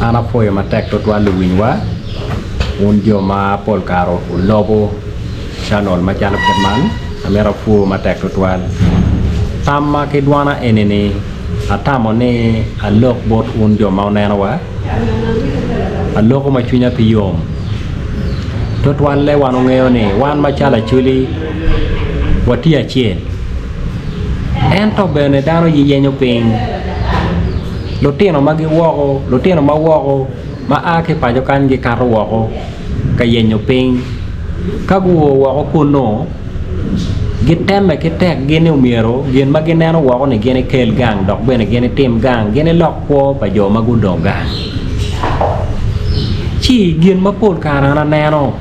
An apwoyo matek tutwal luwinywa, wun jo ma pol kare wulobo canol macalo kit man, amito apwo matek tutwal. Tamma ki dwana eni-ni atamo ni alok bot wun jo ma wunenowa, aloko ma cwinya pe yom. Tutwalle wan wungeyo ni wan macalo Acholi watye acel. Ento bene dano giyenyo piny, lutino ma giwoko, lutino ma woko ma a ki paco kany gikato woko ka yenyo piny. Ka guo woko kunnu, gitemme ki tekgi ni myero gin ma gineno woko-ni gin ekel gang dok bene gin etim gang, gin elok kwo pa jo ma gudong gang. Ci gin ma pol kare an aneno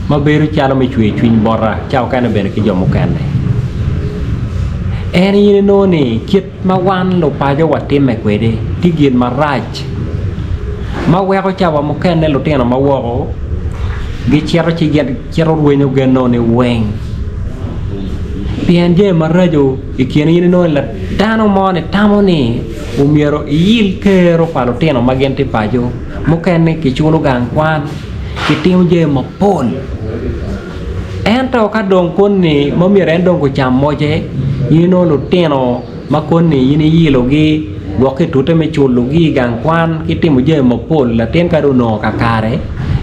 ma bedo calo me cwer cwiny bota ca okene bene ki jo mukene en in inongo ni kit ma wan lupaco watimme kwede tye gin marac ma weko cawa mukene lutino ma woko gicito ci gicito rwenyo genne ni weng pien jami maraco i kine in inongo ni dano mo ni tamo ni omyero iyil kero pa lutino ma gin tye paco mukene kiculo gang kwan kitimo jami mapol ento ka dong koni ma myero en dong ocam moce in inongo lutino ma koni in iyilogi gwok ki itute me culogi i gang kwan ki timo jami mapol latin ka dong onongo kakare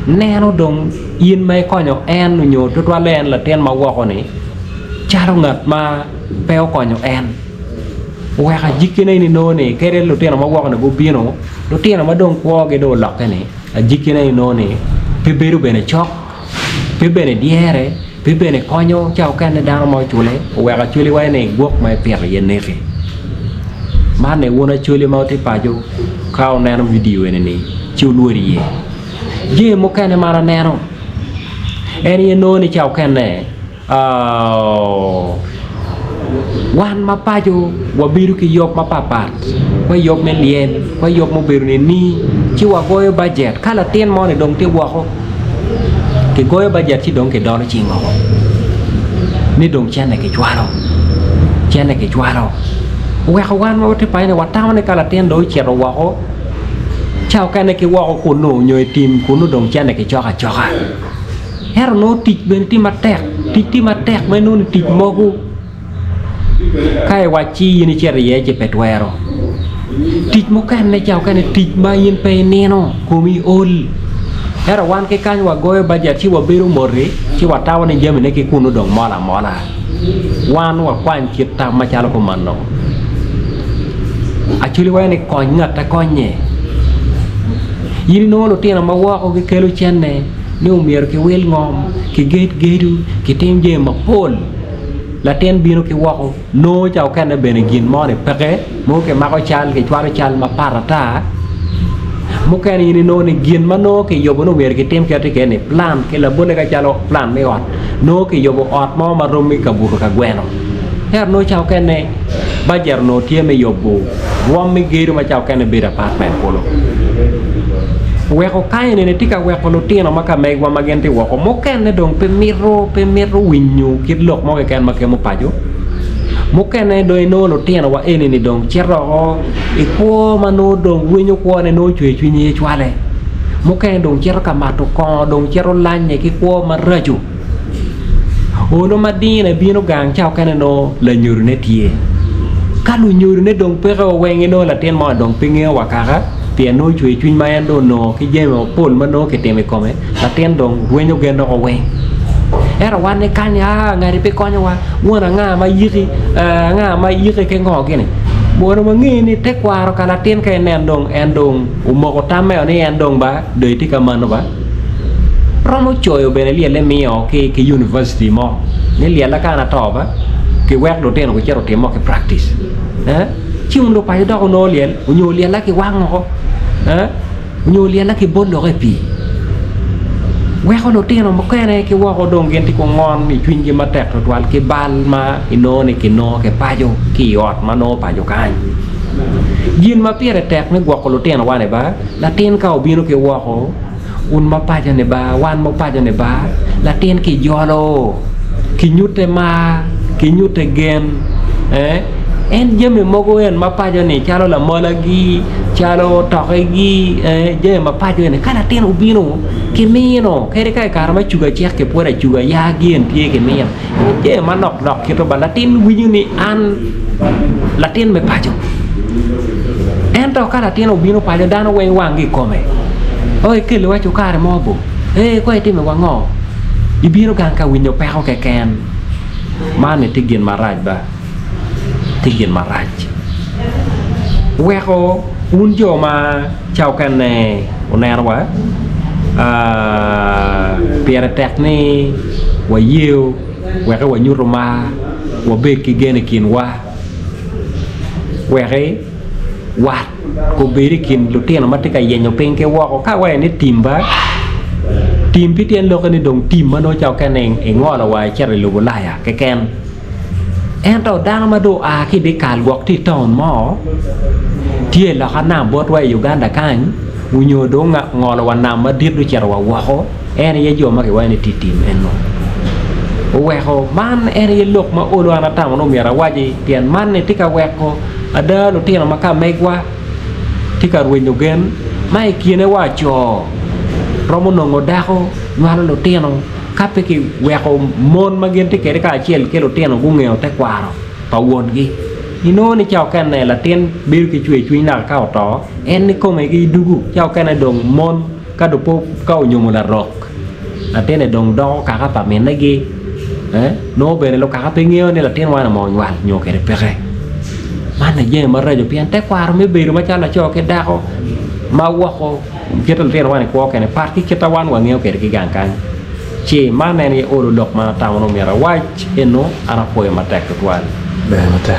neno dong in ma ikonyo en nyo tutwalle en latin ma woko-ni calo ngat ma pe okonyo en oweko ajikkine in inongo ni kadi lutino ma woko-ni gubino lutino ma dong kwogi dong olokke-ni Ajikkine inongo ni pe bedo bene cok, pe bene dyere, pe bene konyo ca okene dano ma ocule oweko acwali waco ni gwok ma ipito aye neki. Man ni wun acwali ma wutye paco ka wuneno vidio eni ni ci wulwor iye. Jami mukene ma an aneno en aye nongo ni ca okene Wan ma paco wabedo ki yub mapatpat kwa yub me lyel kwa yub mubedo nini ci wagoyo bajet ka latin moni dong tye woko kigoyo bajet ci dong kidolo cing woko ni dong cente kicwalo cente kicwalo oweko wan ma watye paco ni watamo ni ka latin dong ocito woko ca okene ki woko kunu nyo i tim kunu dong cente kicoko acoka. Ento nongo tic bene tye matek, tic tye matek ma inongo ni tic mogo ka iwacci in icito iye ci pe twero. Tic mukene ca mukene tic ma in pe inino komi ol ento wan ki kany wagoyo bajet ci wabedo moti ci watamo ni jamine ki kunu dong mol amola. Wan wakwany kit tam macalo kumanno. Acholi waco ni kony ngat akonye. In inongo lutino ma woko gikelo cene ni omyero kiwil ngom, kiged gedo, kitim jami mapol. Latin bino ki woko nongo ca okene bene gin moni peke mogo kimako cal kicwalo cal mapat ata mukene in inongo ni gin ma nongo kiyubo ni myero kitim kit kene ni plan ki labolle ka calo plan me ot nongo kiyubo ot mo ma rom ki kabuto ka gweno ento nongo ca okene bajet onongo tye me yubo rwom me gedo ma ca okene bedo apartment kulu. Weko kany eni tye ka weko lutino ma ka megwa ma gin tye woko mukene dong pe mito pe mito winyo kit lok mo keken ma kemo paco mukene dong inongo lutino wa eni ni dong cito oko i kwo ma nongo dong rwenyo kwone nongo cwer cwiny aye cwale mukene dong cito ka mato kongo dong cito lanye ki kwo maraco. Olo ma dine bino gang ca okene nongo lanyodone tye. Ka lunyodone dong peke o weng inongo latin mo dong pe ngeyo wa kaka pien nongo cwer cwiny ma en dong onongo ki jami mapol ma nongo kitimo i kome latin dong rwenyo gen woko weng. Ento wan ni kany aa ngati pe konyowa won anga ma yiki anga ma yiki ki ngo gini. Mono wange ni tekwaro ka latin ka inen dong en dong omoko tamme o ni en dong ba dong etye ka mano ba. Romo coyo bene lyelle miyo ki ki university mo ni lyella ka an ato ba ki wek lutino gucit otim mo ki practice eh ci wun lupaco dok wunongo lyel onyo lyella ki wang oko eh onyo lyella ki bol loko i pii weko lutino mukene ki woko dong gin tye kungon i cwinygi matek tutwal ki bal ma inongo ni kinongo ki paco ki i ot ma nongo paco kany gin ma pire tek me gwoko lutino wa ni ba Latin ka obino ki woko, wun ma paco-ni ba, wan ma paco-ni ba, latin kijolo, kinyutte mar, kinyutte gen, eh? En jami mogo en ma paco ni calo lamolagi, calo tokegi, eh, jami ma paco eni ka latin obino kimino kadi ka i kare me cuga cik kipwodo acuga ya gin tye kimino. En jami manok nok kito ba latin winyo ni an latin me paco. Ento ka latin obino paco dano weng wanggi i kome. O ikeliwa cukari mo bo? Ee kong itimiwa ngo? Ibino gang ka winyo peko keken. Man-ni tye gin marac ba? Tye gin marac. Weko wun jo ma ca okene wunenowa, pire tek ni wayeo wek wanyuto mar, wabed ki gen i kinwa, wek wat obed i kin lutino ma tye ka yenyo piny ki woko. Ka awaco ni tim ba, tim pi tyen lokke ni dong tim ma nongo ca okene ingolo wa icito i lobo Ulaya keken. Ento dano ma dong oa ki i dyekal gwok tye i taun mo, tye i loka nam botwa i Uganda kany, onyo dong ongolo wa nam madit dong ocito wa woko, en aye jo ma kiwaco ni tye i tim eno. Oweko man en aye lok ma olo an atamo ni omyero awaci pien man-ni tye ka weko ada lutino ma ka megwa tye ka rwenyo gen ma i kine wa co romo nongo dako nywalo lutino Ka pe kiweko mon ma gin tye kwede kacel ki lutino gungeyo tekwaro pa wongi, inongo ni ca okene latin bedo ki cwercwiny naka ka oto, en kikome ki dugu. Ca okene dong mon ka dong pe ka onyomo larok, latinne dong doko kaka pa minegi. Nongo bene lukaka pe ngeyo ni latin man onongo onywal nyo kede peke. Man aye jami maraco pien tekwaro me bedo macalo laco ki dako ma woko Kit lutino man i kwo kene pat ki kit ma wan wangeyo kwede ki gang kany. Ci man en aye olo lok ma atamo ni omyero awac eno, an apwoyo matek tutwal. Ber matek.